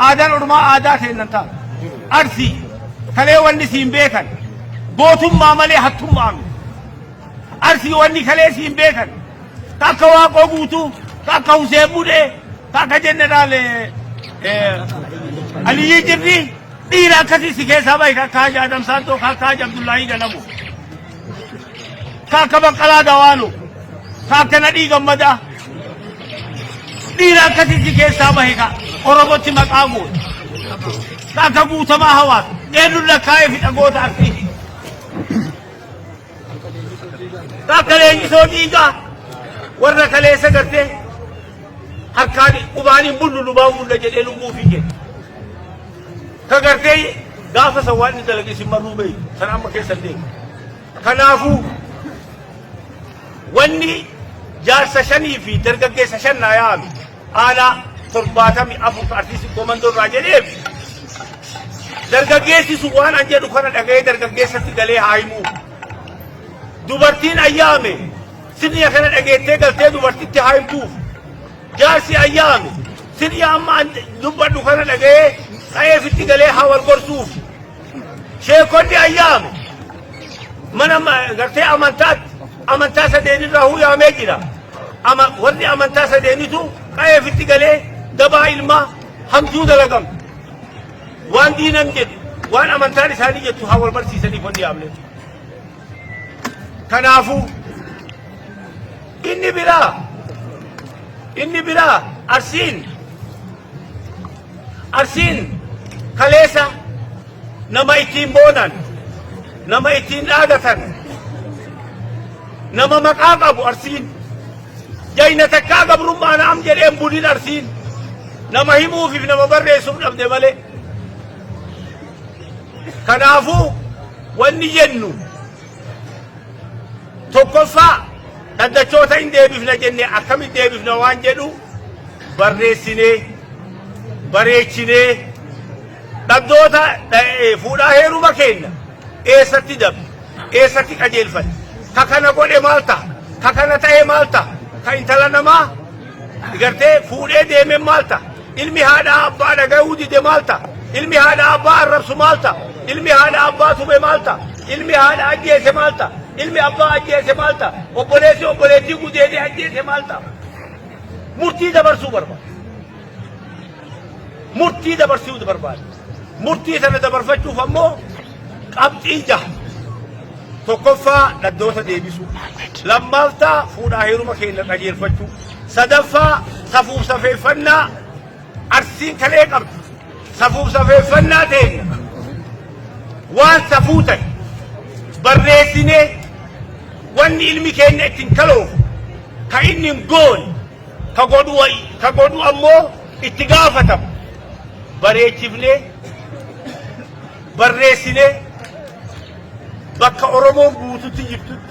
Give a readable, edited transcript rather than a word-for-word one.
Aadaan ormaa aadaa teenna hin taatu. Arsii kalee wanni siin beekan gootummaa malee hattummaa miti. Arsii wanni kalee siin beekan ka akka Waaqoo Guutuu, ka akka Huseen Mudhee, ka akka Jeneraal Aliyyii Jirrii dhiira akkasii si keessaa bahe ka akka Haji Adam Saaddoo, ka akka Haji Abdullaahii Galamoo, ka akka Baqqalaa Dawaanoo, ka akka Nadhii Gammadaa dhiira akkasii si keessaa bahe ka Oromotti maqaa goote, ka akka Guutamaa Hawaas eenyuun lakkaa'ee fixa goota Arsii. Akka Leenjisoo Dhiigaa warra kaleessa gartee harkaan qubaan hin bullu lubaan bulla jedhee lubbuu fi jedhe. Ka gartee gaafa san waan inni dalage isin marruu beektu sana amma keessa hin deemu. Kanaafuu wanni jaarsa shanii fi dargaggeessa shan naa yaame aanaa 74 ka artiistii komandoo irraa jedheef dargaggeessi sun waan an jedhu kana dhaga'ee dargaggeessatti galee haa himuu. Dubartiin ayyaame sirniya kana dhageettee galtee dubartitti haa himtuuf. Jaarsi ayyaame sirniya amma an dubbadhu kana dhaga'ee qa'eefitti galee haa wal gorsuuf. Sheekonni ayyaame mana gartee amantaatti amantaa sadeenirraa huu yaamee jira. Ama warri amantaa sadeenitu qa'eefitti galee dabaa ilmaa hamtuu dalagamtu. Waan diinan jedhu waan amantaan isaanii jettu haa wal barsiisaniif wanni yaamne. Kanaafuu inni biraa Arsiin kaleessa nama ittiin boonan, nama ittiin dhaadatan, nama maqaa qabu. Arsiin jayna takkaa gabrummaa naam jedheen bulin. Arsiin nama himuufiif nama barreessuuf dhabde malee. Kanaafuu wanni jennu tokkoffaa dhaddachoota hin deebifna jenne, akkamitti deebifna waan jedhu barreessinee bareechinee dhaddoota fuudhaa heeruma keenya eessatti dabe, eessatti qajeelfate, ka kana godhe maal ta'a, ka kana ta'e maal ta'a, ka intala namaa gartee fuudhee deeme maal ta'a, ilmi haadhaa abbaa dhaga'uu dide maal ta'a, ilmi haadhaa abbaa arrabsu maal ta'a, ilmi haadhaa abbaa tume maal ta'a, ilmi haadha ajjeese maal ta'a, ilmi abbaa ajjeese maal ta'a, obboleessi obboleettii gudeedee ajjeese maal ta'a, murtii dabarsuu barbaada. Murtii dabarsuu barbaada. Murtii sana dabarfachuuf ammoo qabxii jaha. Tokkoffaa, dhaddoota deebisuu. Lammaffaa, fuudhaa heeruma keenya qajeelfachuu. Sadaffaa, safuuf safeeffannaa Arsiin kalee qabdu. Safuuf safeeffannaa teenya. Waan safuu ta'e barreessinee wanni ilmi keenya ittiin kaloofu ka inni hin goone, ka godhu ammoo itti gaafatamu bareechifnee barreessinee bakka Oromoon guututti jirtutti.